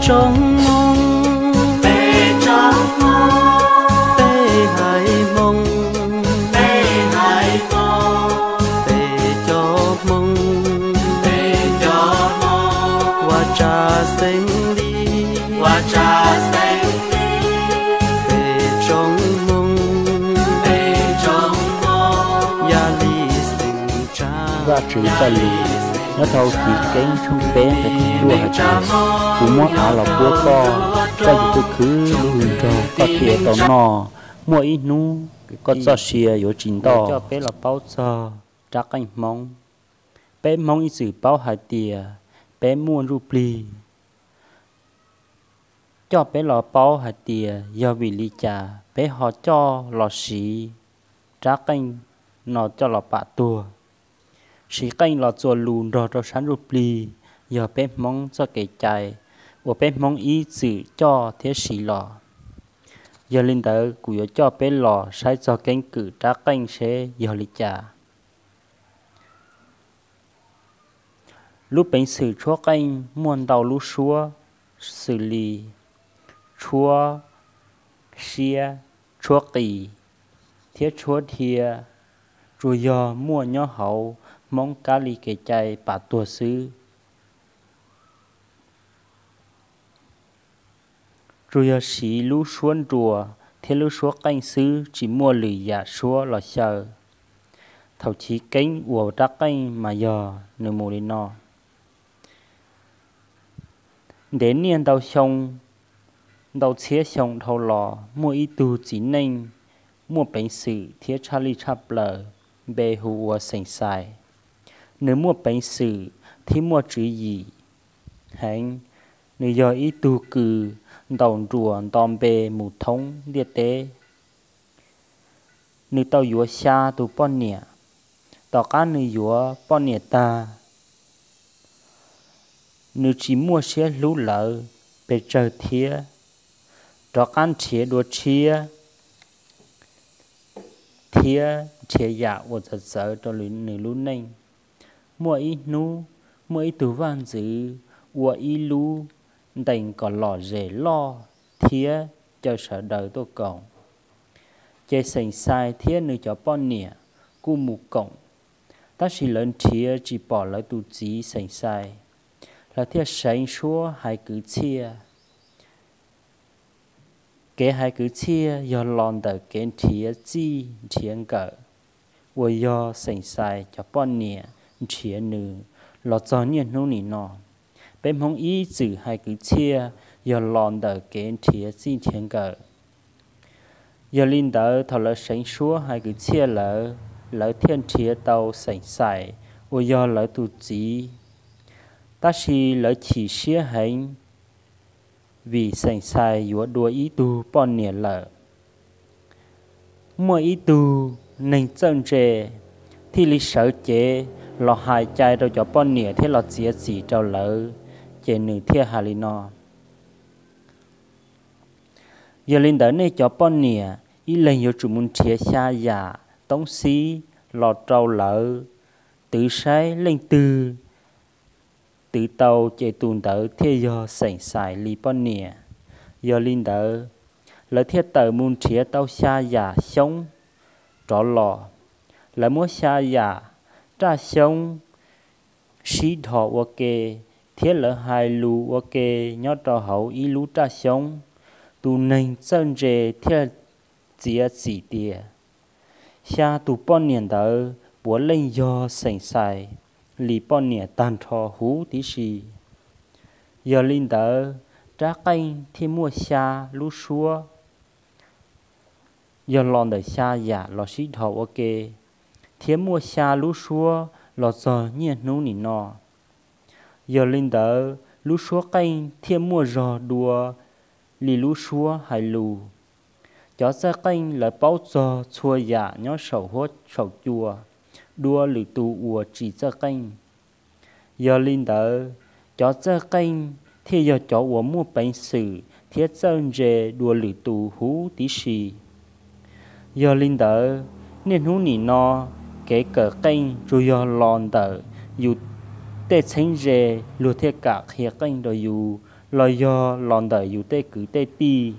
Tsoom Hmoob, peb tsoom Hmoob, peb haiv Hmoob, peb haiv Hmoob, peb cov Hmoob, peb cov Hmoob, ua tsa xeeb li, ua tsa xeeb li, peb tsoom Hmoob, peb tsoom Hmoob, yam li xeem tsa. Vajtswv txoj lus nyob rau Chiv Keeb tshooj peb nqe cuaj hais tias, kuv muab av los puab koj, koj yuav khwv khwv lub hws nrog koj thiaj tau noj, muaj ib hnub koj txoj sia yuav tsis ntoj. Coj peb los paub txog rab qeej Hmoob. Peb Hmoob ib txwm paub hais tias peb muaj ntsuj plig. Coj peb los paub hais tias yog vim li cas peb ho coj los siv rab qeej no coj los pam tuag. Siv qeej los txuas lus nrog rau sab ntsuj plig yog peb Hmoob txoj kev cai uas peb Hmoob ib txwm coj thiab siv los. Yog li ntawd kuv yuav coj peb los saib txog keeb kwm rab qeej seb yog li cas. Lub peev xwm tshuab qeej muaj ntau lub suab xws li tshuab siab, tshuab qis, thiab tshuab dhia, tsuas yog muaj nyob hauv Hmoob kab li kev cai pam tuag xwb. Tsuas yog siv lub suab nruas thiab lub suab qeej xwb, tsis muaj lwm yam suab los xyaw. Thaum chiv keeb ua rab qeej mas yog nws mus li no. Ntev niaj ntau xyoo, ntau txhiab xyoo dhau los muaj ib tug txiv neej muaj peev xwm thiab tshaj lij tshaj plaws, npe hu ua Xeem Xais. Nws muaj peev xwm thiab muaj tswv yim heev. Nws yog ib tug kws ntaus nruas nto npe mus thoob ntiaj teb. Nws tau yuav xya tus poj niam. Tom qab nws yuav poj niam tag, nws tsis muaj siab hlub lawv pes tsawg thiab, rov qab nrhiav dua tshiab thiab nrhiav yam uas txawv txawv rau nws lub neej. Muaj ib hnub, muaj ib tug vaj ntxwv ua ib lub ntees kom lom zem loj thiab caw sawv daws tuaj koom. Ces Xeem Xais thiab nws cov poj niam kuj mus koom, tab sis lawv nrhiav tsis pom lawv tus txiv Xeem Xais, lawv thiaj seev suab hais kwv txhiaj. Kev hais kwv txhiaj yog los ntawm kev nrhiav txij nrhiav nkawm, uas yog Xeem Xais cov poj niam nrhiav nws los txog niaj hnub nim no. Peb Hmoob ib txwm hais kwv txhiaj yog los ntawm kev nrhiav txij nrhiav nkawm. Yog li ntawd thaum lawv seev suab hais kwv txhiaj lawm, lawv thiaj nrhiav tau Xeem Xais uas yog lawv tus txiv. Tab sis lawv chim siab heev vim Xeem Xais yuav dua ib tug poj niam lawm. Muaj ib tug neeg txawj ntse thiaj li sawv cev los hais cai rau cov poj niam thiab los txiav txim rau lawv, ces nws thiaj hais li no: Yog li ntawd nej cov poj niam ib leeg yuav tsum mus nrhiav xya yam toob xib los rau lawv twv saib leej twg twv tau ces tus ntawd thiaj yog Xeem Xais li poj niam. Yog li ntawd, lawv thiaj tawm mus nrhiav tau xya yam xyoob rov los. Lawv muab xya yam raj xyoob sib dhos ua ke, thiab lawv hais lus ua ke nyob rau hauv ib lub raj xyoob. Tus neeg txawj ntse thiaj txiav txim tias xya tus poj niam ntawd puav leej yog Xeem Xais li poj niam tag nrho huv tib si. Yog li ntawd, rab qeej thiaj muaj xya lub suab yog los ntawm xya yam los sib dhos ua ke, thiab muaj xya lub suab los txog niaj hnub nim no. Yog li ntawd, lub suab qeej thiaj muaj zog dua li lub suab hais lus. Cov txawj qeej lawv paub txog txhua yam nyob saum huab saum cua dua lwm tus uas tsis txawj qeej. Yog li ntawd, cov txawj qeej thiaj yog cov uas muaj peev xwm thiab txawj ntse dua lwm tus huv tib si. Yog li ntawd, niaj hnub nim no, kev kawm qeej tsuas yog los ntawm yus tej txheeb ze, luag thiaj kam qhia qeej rau yus, los yog los ntawm yus tej kwv tej tij,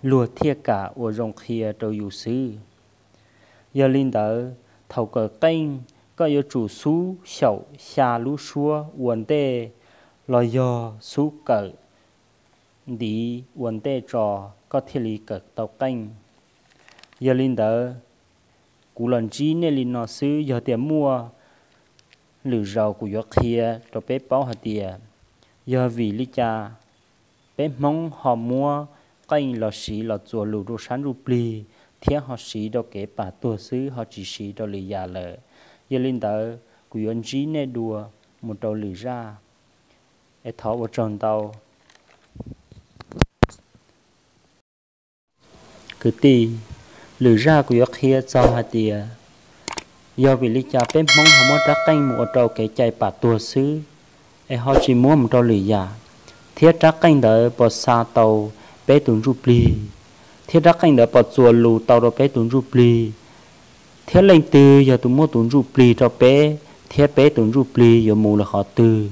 luag thiaj kam ua zoo qhia rau yus xwb. Yog li ntawd, thaum kawm qeej, koj yuav tsum xub xyaum xya lub suab ua ntej, los yog xub kawm ntiv ua ntej tso, koj thiaj li kawm tau qeej. Yog li ntawd, kuv los ntsib nej li no xwb, yog tias muaj lwm zaus kuv yuav qhia rau peb paub hais tias, yog vim li cas peb Hmoob ho muab qeej los siv los txuas lus rau sab ntsuj plig, thiab ho siv rau kev pam tuag xwb, ho tsis siv rau lwm yam lawm. Yog li ntawd, kuv yuav ntsib nej dua mus rau lwm zaj. Es thov ua tsaug ntau. Kwv tij, lwm zaj kuv yuav qhia txog hais tias, yog vim li cas peb Hmoob ho muab rab qeej mus ua rau kev cai pam tuag xwb, es ho tsis muab mus rau lwm yam, thiab rab qeej ntawd puas xa tau peb tus ntsuj plig, thiab rab qeej ntawd puas txuas lus tau rau peb tus ntsuj plig, thiab leej twg yog tus muaj tus ntsuj plig rau peb, thiab peb tus ntsuj plig yuav mus lawm qhov twg.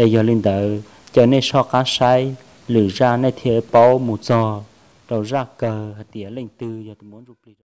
Es yog li ntawd, caw nej soj qab saib lwm zaj nej thiaj paub mus txog rau zaj kawg hais tias leej twg yog tus muaj ntsuj plig.